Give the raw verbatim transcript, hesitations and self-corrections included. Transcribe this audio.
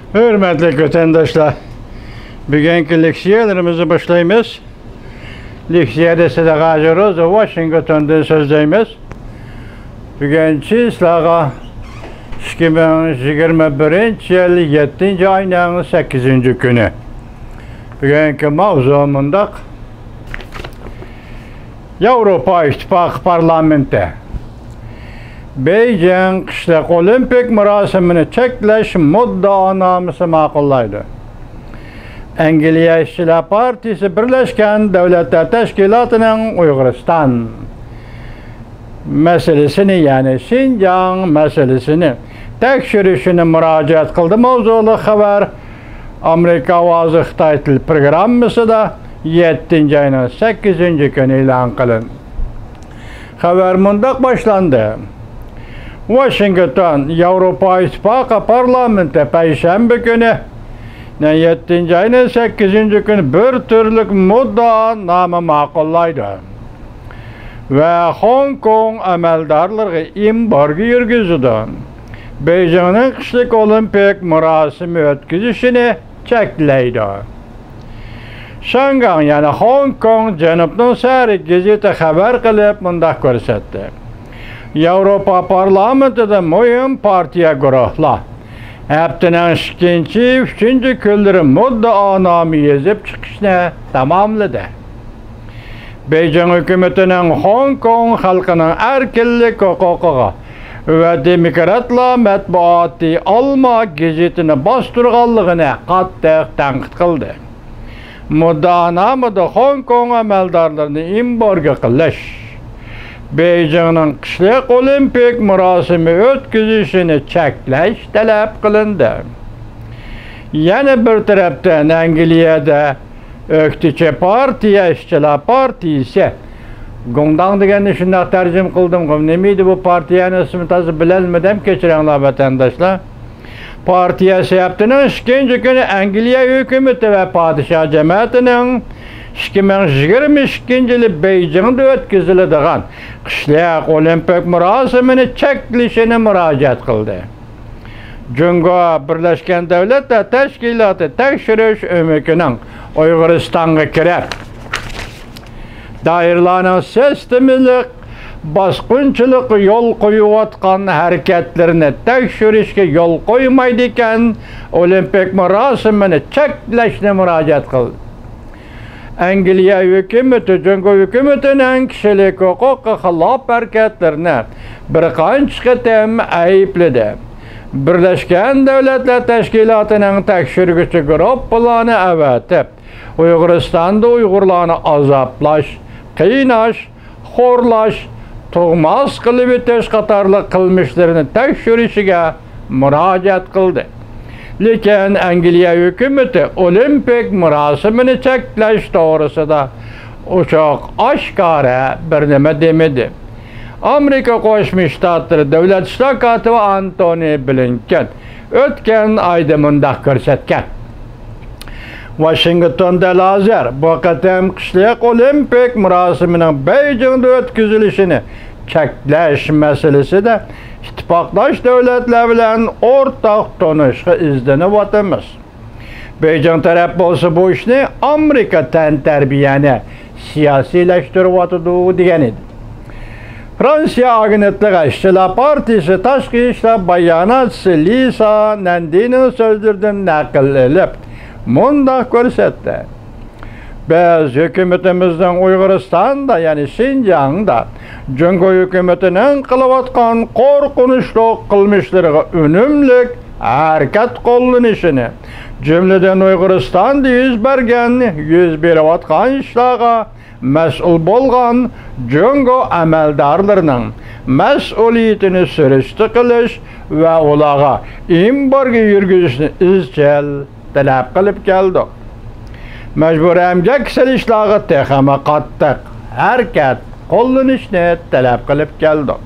ھۆرمەتلىك ۋەتەنداشلار، بۈگۈنكى لېكسىيەلىرىمىزنى باشلايمىز. لېكسىيەدە سىدىق ھاجى روزى ۋاشىنگتوندىن سۆزلەيمىز. بۈگۈن چىسلاغا ئىككى مىڭ يىگىرمە بىرىنچى يىل يەتتىنچى ئاينىڭ سەككىزىنچى كۈنى. بۈگۈنكى ماۋزۇ مۇنداق. ياۋروپا ئىتتىپاقى پارلامېنتى بېيجىڭ قىشلىق ئولىمپىك مۇراسىمىنى چەكلەش مۇددىئانامىسى ماقۇللايدۇ. ئەنگلىيە ئىشچىلار پارتىيىسى بىرلەشكەن دۆلەتلەر تەشكىلاتىنىڭ ئۇيغۇرىستان مەسىلىسىنى، يەنى شىنجاڭ مەسىلىسىنى تەكشۈرۈشىنى مۇراجىئەت قىلدى ماۋزۇلۇق خەۋەر ئامېرىكا ئاۋازى خىتاي تىل پروگراممىسىدا يەتتىنچى ئاينىڭ سەككىزىنچى كۈنى ئېلان قىلىندى. خەۋەر مۇنداق باشلاندى. ۋاشىنگتون، ياۋروپا ئىتتىپاقى پارلامېنتى پەيشەنبە كۈنى، يەتتىنچى ئاينىڭ سەككىزىنچى كۈنى بىر تۈرلۈك مۇددىئانامە ماقۇللايدۇ ۋە خوڭكوڭ ئەمەلدارلىرىغا ئېمبارگو يۈرگۈزىدۇ. بېيجىڭنىڭ قىشلىق ئولىمپىك مۇراسىمى ئۆتكۈزۈشىنى چەكلەيدۇ. شياڭگاڭ، يەنى خوڭكوڭ جەنۇبنىڭ سەھىرى گېزىتى خەۋەر قىلىپ مۇنداق كۆرسەتتى. ياۋروپا پارلامېنتىدا مۇھىم پارتىيە گۇرۇھلار ھەپتىنىڭ ئىككىنچى، ئۈچىنچى كۈنلىرى مۇددىئانامە يېزىپ چىقىشنى تاماملىدى. بېيجىڭ ھۆكۈمىتىنىڭ خوڭكوڭ خەلقىنىڭ ئەركىنلىك ھوقۇقىغا ۋە دېموكراتلار مەتبۇئاتى ئالما گېزىتىنى باستۇرغانلىقىنى قاتتىق تەنقىد قىلدى. مۇددىئانامىدا خوڭكوڭ ئەمەلدارلىرىنى ئېمبارگو قىلىش، بېيجىڭنىڭ قىشلىق ئولىمپىك مۇراسىمى ئۆتكۈزۈشىنى چەكلەش تەلەپ قىلىندى. يەنە بىر تەرەپتىن، ئەنگلىيەدە ئۆكتىچى پارتىيە، ئىشچىلار پارتىيىسى، گۇڭداڭ دېگەننى شۇنداق تەرجىمە قىلدىمغۇ، نېمە ئىدى بۇ پارتىيەنىڭ ئىسمى، تازا بىلەلمىدىم، كەچۈرۈڭلار ۋەتەنداشلار. پارتىيە ھەپتىنىڭ ئىككىنچى كۈنى ئەنگلىيە ھۆكۈمىتى ۋە پادىشاھ جەمەتىنىڭ ئىككى مىڭ يىگىرمە ئىككىنچى يىلى بېيجىڭدا ئۆتكۈزۈلىدىغان قىشلىق ئولىمپىك مۇراسىمىنى چەكلىشىنى مۇراجىئەت قىلدى. جۇڭگو بىرلەشكەن دۆلەتلەر تەشكىلاتى تەكشۈرۈش ئۆمىكىنىڭ ئۇيغۇرىستانغا كىرىپ، دائىرىلەرنىڭ سىستېمىلىق باسقۇنچىلىققا يول قويۇۋاتقان ھەرىكەتلىرىنى تەكشۈرۈشكە يول قويمايدىكەن، ئولىمپىك مۇراسىمىنى چەكلەشنى مۇراجىئەت قىلدى. ئەنگلىيە ھۆكۈمىتى جۇڭگو ھۆكۈمىتىنىڭ كىشىلىك ھوقۇققا خىلاپ ھەرىكەتلىرىنى بىر قانچە قېتىم ئەيىبلىدى. بىرلەشكەن دۆلەتلەر تەشكىلاتىنىڭ تەكشۈرگۈچى گۇرۇپپىلارنى ئەۋەتىپ، ئۇيغۇرىستاندا ئۇيغۇرلارنى ئازابلاش، قىيناش، خورلاش، تۇغماس قىلىۋېتىش قاتارلىق قىلمىشلىرىنى تەكشۈرۈشىگە مۇراجىئەت قىلدى. لېكىن ئەنگلىيە ھۆكۈمىتى ئولىمپىك مۇراسىمىنى چەكلەش توغرىسىدا ئوچۇق ئاشكارا بىر نېمە دېمىدى. ئامېرىكا قوشما شتاتلىرى دۆلەت ئىشلار كاتىپى ئانتونى بلىنكېن ئۆتكەن ئايدا مۇنداق كۆرسەتكەن. ۋاشىنگتون دەل ھازىر بۇ قېتىم قىشلىق ئولىمپىك مۇراسىمىنىڭ بېيجىڭدا ئۆتكۈزۈلۈشىنى چەكلەش مەسىلىسىدە ئىتتىپاقداش دۆلەتلەر بىلەن ئورتاق تونۇشقا ئىزدىنىۋاتىمىز. بېيجىڭ تەرەپ بولسا بۇ ئىشنى ئامېرىكا تەنتەربىيەنى سىياسىيلەشتۈرۈۋاتىدۇ، دېگەن ئىدى. فرانسىيە ئاگېنتلىقى ئىشچىلار پارتىيىسى تاشقى ئىشلار باياناتچىسى لىسا نەندىنىڭ سۆزلىرىدىن نەقىل ئېلىپ، مۇنداق كۆرسەتتى: بىز ھۆكۈمىتىمىزنىڭ ئۇيغۇرىستاندا، يەنى شىنجاڭدا جۇڭگو ھۆكۈمىتىنىڭ قىلىۋاتقان قورقۇنچلۇق قىلمىشلىرىغا ئۈنۈملۈك ھەرىكەت قوللىنىشىنى، جۈملىدىن ئۇيغۇرىستاندا يۈز بەرگەن، يۈز بېرىۋاتقان ئىشلارغا مەسئۇل بولغان جۇڭگو ئەمەلدارلىرىنىڭ مەسئۇلىيىتىنى سۈرۈشتە قىلىش ۋە ئۇلارغا ئېمبارگو يۈرگۈزۈشنى ئىزچىل تەلەپ قىلىپ كەلدۇق. مەجبۇرىي ئەمگەككە سېلىشلارغا تېخىمۇ قاتتىق ھەرىكەت قوللىنىشنى تەلەپ قىلىپ كەلدۇق.